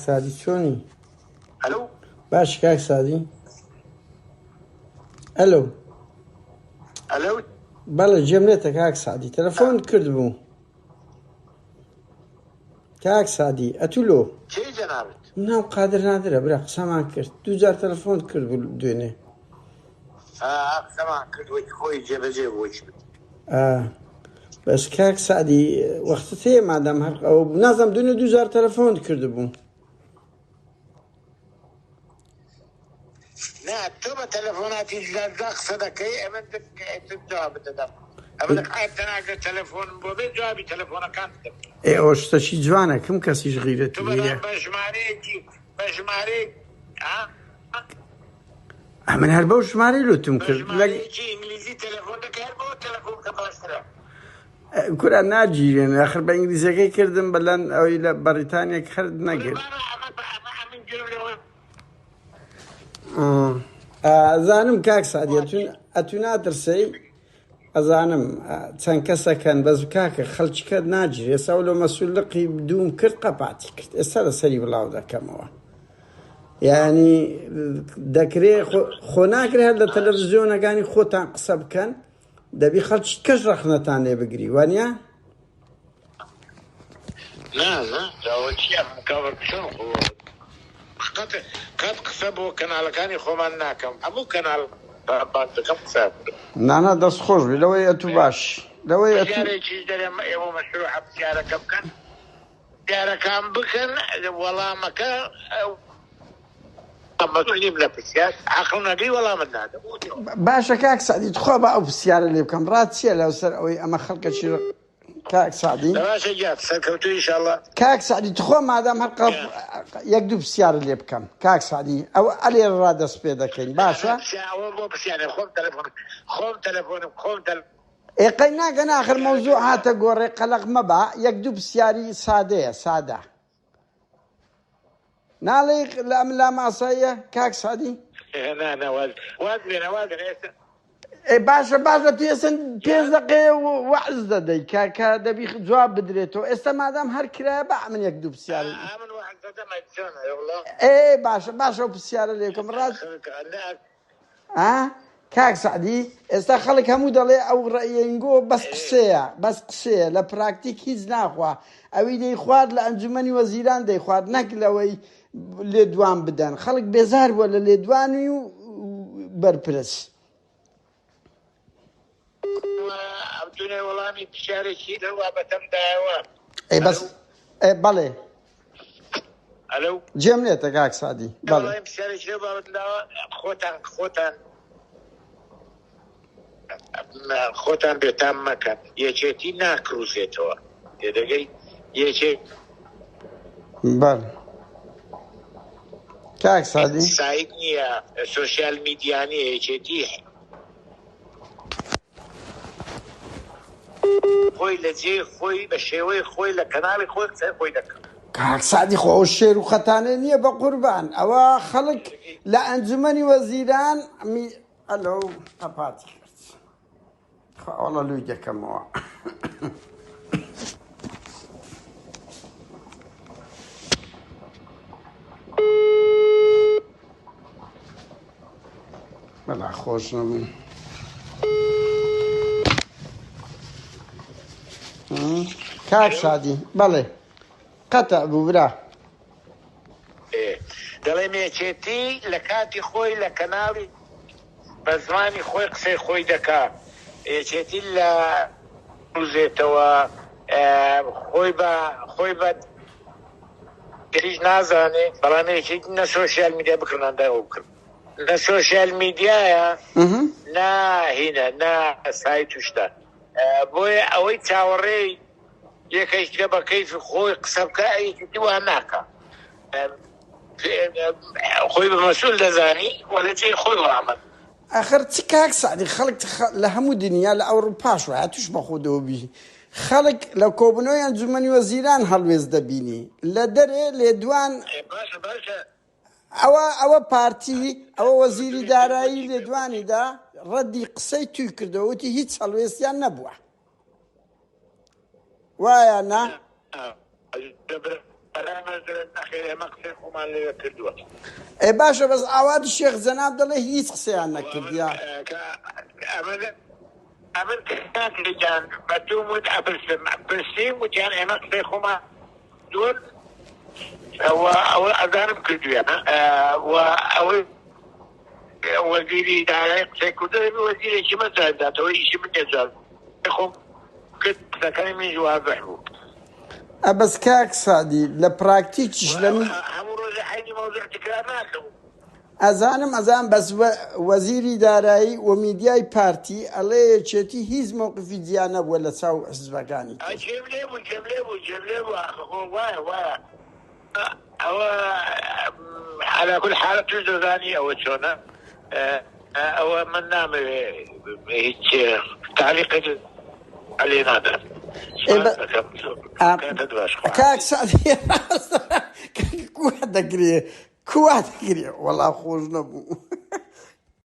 سادی چۆنی؟ ئەلو. باشی کاک سادی؟ ئەلو. ئەلو. بەڵێ گوێم لێتە کاک سادی تەلەفۆنت کرد بوو. کاک سادی ئەتوو لۆ؟ کێی جەنابت؟ ناوم قادر نادرە برا قسەمان کرد دوو جار تەلەفۆنت کرد بوو دوێنێ. ئا قسەمان کرد وەکی خۆی جێبەجێ بوو وەکی من. ئا بەس کاک سەعدی وەختت هەیە مادام هەر ئەوە بوو نازانم دوێنێ دوو جار تەلەفۆنت کردبوو. نا تۆ بە تەلەفۆناتی جودا جودا قسە دەکەی ئەمن ئیتر جوابت دەدەم ئەمن عەیب دەناگرێت تەلەفۆنم بۆ بێ جوابی تەلەفۆنەکان بدەم. ئێ ئەوە شتەکی جوانە کم کەسیش تۆ غیرەتی هەیە. بە ژمارەیەکی بە ژمارەیەک ها؟ ئەمن هەر بەو ژمارەی لۆتم بە کرد لە ژمارەیەکی ئینگلیزی تەلەفۆن دەکەی هەر بەوە تەلەفۆن بکە باشترە. کورە ناگیرێن ئاخر بە ئینگلیزیەکەی کردم بەلەن ئەوی لە بەڕیتانیە کەرت کورە نەگرت. بابە ئەمە بە ئەمە ئەمن گوێم لەوە ئەزانم کاک سەعدی ئەتوو ئەتوو ناترسێی ئەزانم چەند کەسەکەن بەس کاکە خەڵکی کەت ناگیرێ ئێستا لۆ مەسول لقی دووم کرد قەپاتی کرد ئێستا لەسەری بڵاو دەکەمەوە یعنی دەکرێ خۆ ناکرێ هەر لە تەلەڤزیۆنەکانی خۆتان قسە بکەن دەبی خەڵکی کەش ڕەخنەتان لێ بگری وانە نا نا داوە چیە کاوە چۆن خۆ قەت قەت قسە بۆ کەناڵەکانی خۆمان ناکەم هەموو کەناڵ بانگ دەکەم قسە بکەم. نانا دەست خۆش بی لەوەی ئەتوو باش لەوەی ئەتوو. پرسیارێکیش دەرێم ئێوە مەشروعە پرسیارەکە بکەن پرسیارەکان بکەن وەڵامەکە مەسئول نیم لە پرسیار عەقڵ نەگری وەڵامت نادەم. باشە کاک سەعدی تخوا با ئەو پرسیارە لێ بکەم ڕات چیە لەسەر ئەوەی ئەمە خەڵکەکی کاک سەعدی. باشە گیان سەرکەوتوو ئیشەڵا. کاک سەعدی تخوا مادام هەر قەپ یەک دوو پرسیارت لێ بکەم کاک سەعدی ئەو ئەلێرە ڕا دەست پێ دەکەین باشە. ئەوە بۆ پرسیارە خۆم تەلەفۆن خۆم تەلەفۆنم خۆم تەل. ئێ قەی ناگەن ئاخر مەوزوع هاتە گۆڕێ قەلەق مەبە یەک دوو پرسیاری سادەیە سادە. ناڵێی لە ئەمن لام ئاساییە کاک سەعدی؟ نا نا واز واز بێنە واز بێنە ئێستا. ئێ باشە باشە تو ئێستا پێنج دەقەیە وەعز دەدەی کە کە دەبی جواب بدرێتەوە ئێستا مادام هەر کرایە با ئەمن یەک دوو پرسیار ئەمن وەعز دەدەم ئەی چۆن ئەی وەڵا. ئێ باشە باشە ئەو پرسیارە لێ بکەم ڕاست ئا کاک سەعدی ئێستا خەڵک هەموو دەڵێ ئەو ڕەئیەینگۆ بەس قسەیە بەس قسەیە لە پراکتیک هیچ ناخوا ئەوی دەیخوارد لە ئەنجومەنی وەزیران دەیخوارد نەک لەوەی لێدوان بدەن خەڵک بێزار بووە لە لێدوانی و بەرپرس. دوێنێ وەڵامی پرسیارێکی لەو بابەتەم دایەوە. ئەی بەس ئێ بەڵێ. ئەلو. جێم لێتە کاک سەعدی بەڵێ. وەڵامی پرسیارێکی لەو بابەتم داوە خۆتان خۆتان خۆتان بێتام مەکەن یەکێتی ناکڕوزێتەوە تێدەگەی یەکێ بەڵێ کاک سەعدی. سایت نییە سۆشیال میدیا نییە یەکێتی خۆی لە جێی خۆی بە شێوەی خۆی لە کەناڵی خۆی قسەی خۆی دەکات. کاک سەعدی خۆ ئەو شێر و خەتانەی نییە بە قوربان ئەوە خەڵک لە ئەنجومەنی وەزیران می ئەلۆ قەپاتی کرد خوا وەڵا لوی دەکەمەوە. بەڵا خۆش نەبوو. کاک شادی بەڵێ قەتع بوو برا. دەڵێم یەکێتی لە کاتی خۆی لە کەناڵی بە زمانی خۆی قسەی خۆی دەکا یەکێتی لە دۆزێتەوە خۆی بە خۆی بە هیچ نازانێ بەڵام یەکێتی نە سۆشیال میدیا بکڕنان دای ئەو بکڕن نە سۆشیال میدیایە نا هینە نا سایت و شتە بۆیە ئەوەی چاوەڕێی یەکێکە بە کەیفی خۆی قسە بکە یەکێتی وا ناکا خۆی بە مەسول دەزانی و لە جێی خۆی وەڵامە. ئەخر چ کاک سەعدی خەڵک لە هەموو دنیا لە ئەوڕوپاش وایە توش بە خۆتەوە بی خەڵک لە کۆبونەوەی ئەنجومەنی وەزیران هەڵوێست دەبینی لە دەرێ لێدوان باشە باشە ئەوە ئەوە پارتی ئەوە وەزیری دارایی لێدوانی دا ڕەدی قسەی توی کردەوە وتی هیچ هەڵوێستیان نەبووە وایە نا؟ نەخێر ئێمە قسەی خۆمان لەوێ کردووە. ئێ باشە بەس ئاوات شێخ جەناب دەڵێ هیچ قسەیان نەکردیە. ئەمن کاک گیان بە توم وت ئەپرسم پرسیم وتیان ئێمە قسەی خۆمان کردووە ئەوە ئەوە ئەزانم کردویانە و ئەوەی وەزیری دارایی قسەی کردووە دەبێ وەزیرێکی مە جواب بداتەوە ئیشی من نیە جواب خۆم کرد قسەکانی منیش وازح بوو. ئە بەس کاک سەعدی لە پراکتیکیش لە می. هەموو ڕۆژێ عەینی مەوزوع تکرار ناکەم. ئەزانم ئەزانم بەس وەزیری دارایی و میدیای پارتی ئەڵێ یەکێتی هیچ مەوقفی جیا نەبووە لە چاو حزبەکانی تر. گوێم لێ بوو گوێم لێ بوو گوێم لێ بوو ئاخە خۆ وایە وایە ئەوە عەلا کول حال توش دەزانی ئەوە چۆنە ئەوە من نامەوێ هیچ تەعلیقێک لێ نادەم سوپاست دەکەم کاتت باش خوا کاک سەعدی ڕاستە کوا دەگرێ کوا دەگرێ وەڵا خۆش نەبوو.